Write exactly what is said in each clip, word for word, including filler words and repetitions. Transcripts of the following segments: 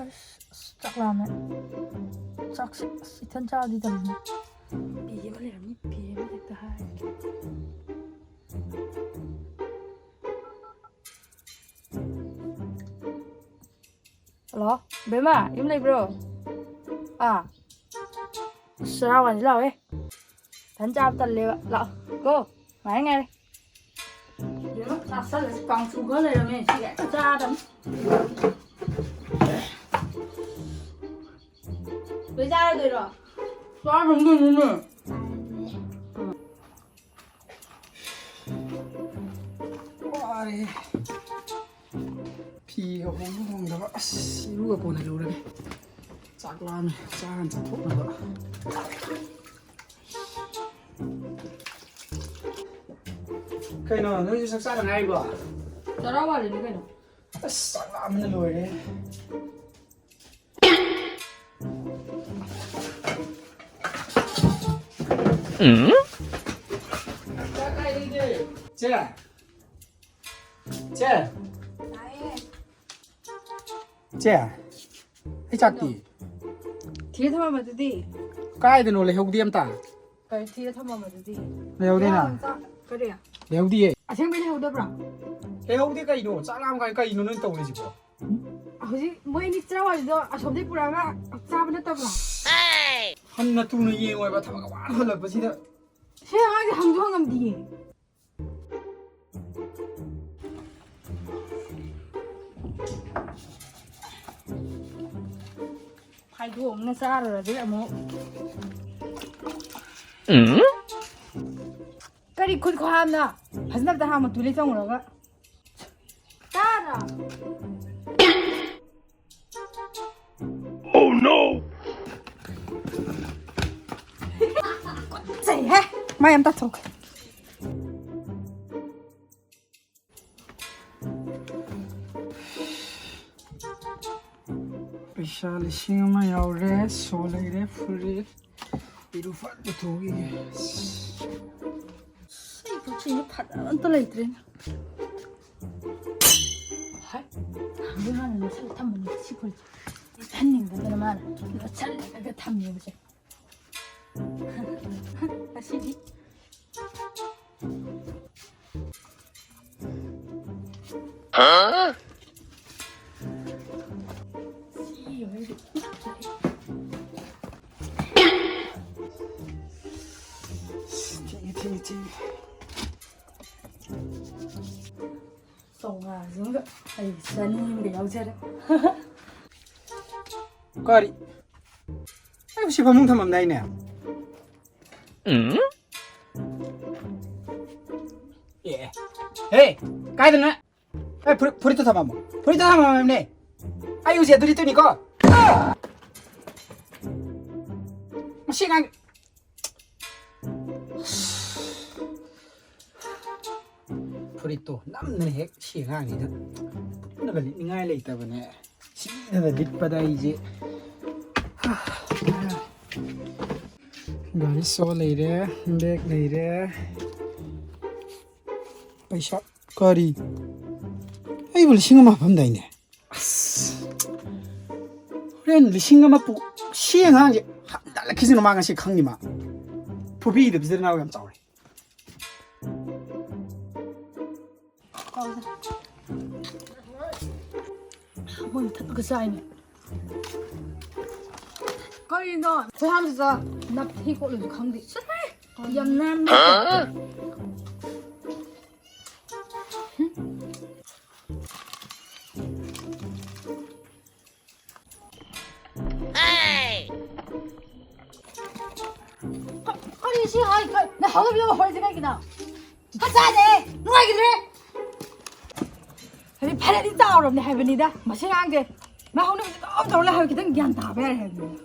ꯑꯁ, ꯆꯥꯛ ꯂꯥꯝꯃꯦ꯫ ꯆꯥꯛꯁꯦ ꯑꯁ ꯏꯊꯟ ꯆꯥꯕꯗꯤ ꯇꯜꯂꯤꯅꯦ꯫ ꯄꯤ ꯑꯃ ꯂꯩꯔꯝꯅꯤ, ꯄꯤ ꯑꯃ ꯍꯦꯛꯇ ꯍꯥꯏꯔꯒꯦ꯫ ꯍꯜꯂꯣ, ꯕꯦꯝꯃ, ꯌꯨꯝ ꯂꯩꯕ꯭ꯔꯣ? ꯑꯥ, ꯑꯁ, ꯆꯔꯥ ꯋꯥꯟꯁꯤ ꯂꯥꯛꯑꯣꯍꯦ꯫ ꯏꯊꯟ ꯆꯥꯕ ꯇꯜꯂꯦꯕ꯫ ꯂꯥꯛꯑꯣ ꯀꯣ, ꯉꯥꯏꯔꯦ, ꯉꯥꯏꯔꯦ꯫ ꯕꯦꯝꯃ, ꯆꯥꯁꯜꯂꯁꯤ꯫ ꯀꯥꯡꯁꯨ ꯈꯔ ꯂꯩꯔꯝꯃꯦ, ꯁꯤꯒ ꯍꯦꯛꯇ ꯆꯥꯔꯗꯝꯅꯤ꯫ ꯂꯣꯏ ꯆꯥꯔꯗꯣꯏꯔꯣ? ꯆꯥꯔꯗꯣꯏꯅꯤꯅꯦ꯫ ꯋꯥꯔꯦ꯫ ꯐꯤꯒ ꯍꯣꯡꯕ ꯍꯣꯡꯗꯕ꯫ ꯑꯁ, ꯏꯔꯨꯒ ꯀꯣꯟꯅ ꯂꯨꯔꯒꯦ꯫ ꯆꯥꯛ ꯂꯥꯝꯃꯦ꯫ ꯆꯥ ꯍꯥꯟꯅ ꯆꯥꯊꯣꯛꯅꯕ꯫ ꯀꯩꯅꯣ, ꯅꯣꯏꯁꯨ ꯆꯥꯛ ꯆꯥꯗ ꯉꯥꯏꯔꯤꯕꯣ? ꯆꯔꯥ ꯋꯥꯠꯂꯤꯅꯦ ꯀꯩꯅꯣ꯫ ꯑꯁ, ꯆꯥꯛ ꯂꯥꯝꯕꯅ ꯂꯣꯏꯔꯦ꯫ ꯎꯝ? ꯆꯦ꯫ ꯆꯦ꯫ ꯇꯥꯏꯌꯦ꯫ ꯆꯦ꯫ ꯑꯩ ꯆꯥꯛꯇꯤ? ꯊꯤꯔ ꯊꯝꯃꯝꯕꯗꯨꯗꯤ? ꯀꯥꯏꯗꯅꯣ? ꯂꯩꯍꯧꯗꯦ ꯑꯝꯇ꯫ ꯀꯔꯤ ꯊꯤꯔ ꯊꯝꯃꯝꯕꯗꯨꯗꯤ? ꯂꯩꯍꯧꯗꯦꯅ? ꯆꯥꯛ-, ꯀꯔꯤ? ꯂꯩꯍꯧꯗꯤꯌꯦ꯫ ꯑꯁꯦꯡꯕꯩ ꯂꯩꯍꯧꯗꯕ꯭ꯔꯣ? ꯂꯩꯍꯧꯗꯦ ꯀꯩꯅꯣ? ꯆꯥꯛ ꯂꯥꯝ ꯀꯥꯏ-, ꯀꯩꯅꯣ ꯅꯣꯏ ꯇꯧꯔꯤꯁꯤꯕꯣ? ꯍꯧꯖꯤꯛ ꯃꯣꯏ ꯑꯅꯤ ꯆꯔꯥ ꯋꯥꯠꯂꯤꯗꯣ ꯑꯁꯣꯝꯗꯩ ꯄꯨꯔꯛꯑꯒ ꯆꯥꯕ ꯅꯠꯇꯕ꯭ꯔꯣ? ꯍꯟꯅ ꯊꯨꯅ ꯌꯦꯡꯉꯣꯏꯕ, ꯊꯕꯛ ꯋꯥꯅ ꯍꯜꯂꯛꯄꯁꯤꯗ꯫ ꯁꯤ ꯑꯉꯥꯡꯁꯦ ꯍꯪꯁꯨ ꯍꯪꯉꯝꯗꯤꯌꯦ꯫ ꯐꯥꯏꯗꯣꯛꯑꯝꯅ ꯆꯥꯔꯨꯔꯗꯤ ꯑꯃꯨꯛ꯫ ꯎꯝ? ꯀꯔꯤ ꯈꯨꯠ ꯈꯨꯍꯥꯝꯅꯣ? ꯐꯖꯅ ꯑꯝꯇ ꯍꯥꯝꯃꯨ, ꯇꯨꯂꯦ ꯆꯪꯉꯨꯔꯒ꯫ ꯇꯥꯗ꯭ꯔꯣ? Oh no! ꯆꯩꯍꯦ! ꯃꯥꯏ ꯑꯝ ꯇꯥꯊꯣꯛꯀꯦ꯫ ꯄꯩꯁꯥ ꯂꯤꯁꯤꯡ ꯑꯃ ꯌꯥꯎꯔꯦ, ꯁꯣ ꯂꯩꯔꯦ, ꯐꯨꯔꯤꯠ꯫ ꯏꯔꯨ ꯐꯠ ꯂꯨꯊꯣꯛꯈꯤꯒꯦ꯫ ꯑꯁ, ꯑꯩ ꯄꯨꯟꯁꯤꯁꯦ ꯐꯖꯕ ꯑꯝꯇ ꯂꯩꯇ꯭ꯔꯦꯅꯦ꯫ ꯍꯥꯏ, ꯃꯥꯅ ꯂꯣꯠꯁꯜꯂ ꯊꯝꯕꯅꯦ ꯁꯤ ꯐꯨꯔꯤꯠꯁꯦ꯫ ꯂꯤꯠꯍꯟꯅꯤꯡꯗꯗꯅ ꯃꯥꯅ ꯂꯣꯠꯁꯜꯂꯒ ꯊꯝꯃꯦꯕꯁꯦ꯫ ꯑꯁꯤꯗꯤ꯫ ꯊꯦꯡꯉꯦ, ꯊꯦꯡꯉꯦ, ꯊꯦꯡꯉꯦ꯫ ꯆꯥꯝꯃꯉꯥꯁꯤꯃꯒ ꯑꯩ ꯆꯅꯤ ꯑꯃꯒ ꯌꯥꯎꯖꯔꯦ꯫ ꯀꯔꯤ? ꯑꯩꯕꯨ ꯁꯤ ꯐꯃꯨꯡ ꯊꯝꯃꯝꯗꯥꯏꯅꯦ? ꯑꯦ, ꯍꯦ, ꯀꯥꯏꯗꯅꯣ? ꯑꯩ ꯐꯨꯔꯤꯠ, ꯐꯨꯔꯤꯠꯇꯣ ꯊꯝꯃꯝꯃꯣ꯫ ꯐꯨꯔꯤꯠꯇꯣ ꯊꯝꯃꯝꯃꯦ꯫ ꯑꯩ ꯍꯧꯖꯤꯛ ꯑꯗꯨ ꯂꯤꯠꯇꯣꯏꯅꯤꯀꯣ꯫ ꯃꯁꯤ ꯑꯉꯥꯡ꯫ ꯐꯨꯔꯤꯠꯇꯣ ꯅꯝꯗꯅ ꯍꯦꯛ ꯁꯤ ꯑꯉꯥꯡꯁꯤꯗ ꯅꯝꯗꯅ ꯂꯤꯠꯅꯤꯡꯉꯥꯏ ꯂꯩꯇꯕꯅꯦ꯫ ꯁꯤꯗꯅ ꯂꯤꯠꯄꯗ ꯑꯩꯁꯦ꯫ ꯒꯥꯔꯤ ꯁꯣ ꯂꯩꯔꯦ, ꯕꯦꯒ ꯂꯩꯔꯦ꯫ ꯄꯩꯁꯥ ꯀꯔꯤ? ꯑꯩꯕꯨ ꯂꯤꯁꯤꯡ ꯑꯃ ꯍꯥꯞꯐꯝꯗꯥꯏꯅꯦ꯫ ꯑꯁ! ꯍꯣꯔꯦꯟ ꯂꯤꯁꯤꯡ ꯑꯃ ꯄꯨ-, ꯁꯤ ꯑꯉꯥꯡꯁꯦ ꯍꯟꯗꯛꯂꯛꯈꯤꯁꯤꯅ ꯃꯥ ꯉꯁꯤ ꯈꯪꯅꯤ ꯃꯥ꯫ ꯐꯨꯕꯤꯗꯕꯁꯤꯗ ꯅꯥꯎ ꯌꯥꯝ ꯆꯥꯎꯔꯦ꯫ ꯃꯣꯏꯅ ꯊꯛꯑꯒ ꯆꯥꯏꯅꯦ꯫ ꯀꯔꯤꯅꯣ? ꯈꯨꯍꯥꯝꯁꯤꯗ ꯅꯞꯊꯤ ꯈꯣꯠꯂꯤꯁꯨ ꯈꯪꯗꯦ꯫ ꯆꯠꯂꯣꯍꯦ! ꯌꯥꯝ ꯅꯥꯟꯕ꯫ ꯀ-, ꯀꯔꯤ ꯁꯤ ꯍꯥꯏ? ꯀ-, ꯅꯪ ꯍꯧꯒꯠꯄꯤꯌꯣ, ꯍꯧꯔꯁꯤ ꯀꯩꯒꯤꯅꯣ? ꯆꯥꯛ ꯆꯥꯗꯦ, ꯅꯨꯡꯉꯥꯏꯈꯤꯗ꯭ꯔꯦ꯫ ꯍꯥꯏꯗꯤ ꯐꯅꯗꯤ ꯆꯥꯎꯔꯕꯅꯦ ꯍꯥꯏꯕꯅꯤꯗ, ꯃꯁꯤ ꯑꯉꯥꯡꯁꯦ꯫ ꯃꯥ ꯍꯧꯅꯕꯤꯁꯦ ꯑꯗꯨꯝ ꯇꯧꯔ ꯂꯩ ꯍꯥꯏꯕ, ꯈꯤꯇꯪ ꯒ꯭ꯌꯥꯟ ꯇꯥꯕ ꯌꯥꯔꯦ ꯍꯥꯏꯕꯅꯤꯗ꯫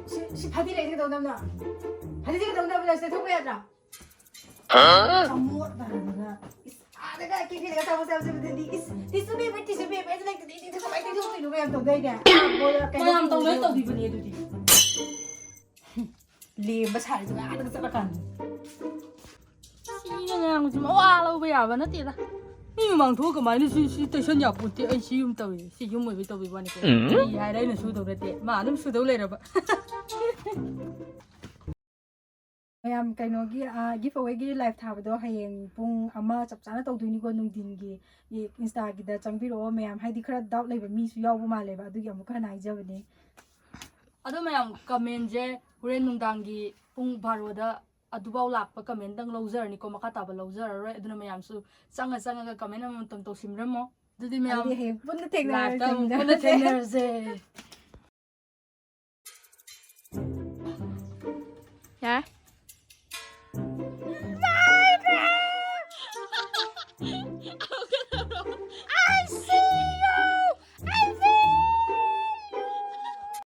ꯁꯤ, ꯁꯤ ꯐꯗꯤ ꯂꯩꯁꯦ ꯀꯩꯗꯧꯅꯕꯅꯣ? ꯐꯗꯤꯁꯦ ꯀꯩꯗꯧꯅꯕꯅꯣ? ꯁꯤꯗ ꯊꯣꯛꯄ ꯌꯥꯗ꯭ꯔꯥ? ꯍꯥ? ꯆꯃꯣꯠꯅꯔꯗꯅ꯫ ꯏꯁ, ꯑꯥ, ꯇꯒ ꯀꯦꯐꯦꯗꯒ ꯑꯆꯥꯄꯣꯠ ꯆꯥꯕ ꯆꯠꯄꯗꯗꯤ, "ꯏꯁ, tissue paper, tissue paper ꯍꯥꯏꯁꯨ ꯂꯩꯇꯗꯤ, ꯏꯗꯤ ꯀꯃꯥꯏꯅ ꯇꯧꯗꯣꯏꯅꯣ?" ꯃꯌꯥꯝ ꯇꯧꯗꯥꯏꯅꯦ? ꯃꯌꯥꯝ ꯇꯧꯅꯩ ꯇꯧꯕꯤꯕꯅꯦ ꯑꯗꯨꯗꯤ꯫ ꯂꯦꯝꯕ ꯁꯥꯔꯤꯁꯦ ꯑꯥꯗꯒ ꯆꯠꯂꯀꯥꯟꯗ꯫ ꯁꯤꯅ ꯉꯥꯡꯕꯁꯤ ꯃꯋꯥ ꯂꯧꯕ ꯌꯥꯕ ꯅꯠꯇꯦꯗ꯫ ꯃꯤ ꯃꯃꯥꯡ ꯊꯣꯛꯑ ꯀꯃꯥꯏꯅ ꯁꯤ, ꯁꯤ ꯇꯩꯁꯟ ꯌꯥꯄꯣꯟꯇꯦ꯫ ꯑꯩ ꯁꯤ ꯌꯨꯝ ꯇꯧꯔꯤ꯫ ꯁꯤ ꯌꯨꯝ ꯑꯣꯏꯕꯩ ꯇꯧꯕꯤꯕ ꯋꯥꯅꯤꯀꯣ꯫ ꯎꯝ꯫ ꯀꯔꯤ ꯍꯥꯏꯔꯦ ꯑꯩꯅ ꯁꯨꯗꯧ ꯅꯠꯇꯦ꯫ ꯃꯥ ꯑꯗꯨꯝ ꯁꯨꯗꯧ ꯂꯩꯔꯕ꯫ ꯃꯌꯥꯝ ꯀꯩꯅꯣꯒꯤ, ꯑ, ꯒꯤꯐ ꯑꯋꯦꯒꯤ ꯂꯥꯏꯚ ꯊꯥꯕꯗꯣ ꯍꯌꯦꯡ ꯄꯨꯡ ꯑꯃ ꯆꯞ ꯆꯥꯅ ꯇꯧꯗꯣꯏꯅꯤꯀꯣ ꯅꯨꯡꯊꯤꯟꯒꯤ꯫ ꯏ-, ꯏꯟꯁꯇꯥꯒꯤꯗ ꯆꯪꯕꯤꯔꯛꯑꯣ ꯃꯌꯥꯝ, ꯍꯥꯏꯗꯤ ꯈꯔ ꯗꯥꯎꯠ ꯂꯩꯕ ꯃꯤꯁꯨ ꯌꯥꯎꯕ ꯃꯥꯜꯂꯦꯕ, ꯑꯗꯨꯒꯤ ꯑꯃꯨꯛꯀ ꯍꯟꯅ ꯍꯥꯏꯖꯕꯅꯦ꯫ ꯑꯗꯣ ꯃꯌꯥꯝ ꯀꯃꯦꯟꯁꯦ ꯍꯣꯔꯦꯟ ꯅꯨꯡꯗꯥꯡꯒꯤ ꯄꯨꯡ ꯕꯥꯔꯣꯗ ꯑꯗꯨꯐꯥꯎ ꯂꯥꯛꯄ ꯀꯃꯦꯟꯗꯪ ꯂꯧꯖꯔꯅꯤꯀꯣ, ꯃꯈꯥ ꯇꯥꯕ ꯂꯧꯖꯔꯔꯣꯏ꯫ ꯑꯗꯨꯅ ꯃꯌꯥꯝꯁꯨ ꯆꯪꯉ ꯆꯪꯉꯒ ꯀꯃꯦꯟ ꯑꯃꯃꯝꯇꯪ ꯇꯧꯁꯤꯟꯕꯤꯔꯝꯃꯣ꯫ ꯑꯗꯨꯗꯤ ꯃꯌꯥꯝ ꯑꯗꯨꯗꯤ ꯍꯌꯦꯡ ꯄꯨꯟꯅ ꯊꯦꯡꯅꯔꯁꯦ꯫ ꯂꯥꯏꯐꯇ ꯑꯃꯨꯛ ꯄꯨꯟꯅ ꯊꯦꯡꯅꯔꯁꯦ꯫ ꯌꯥꯔꯦ꯫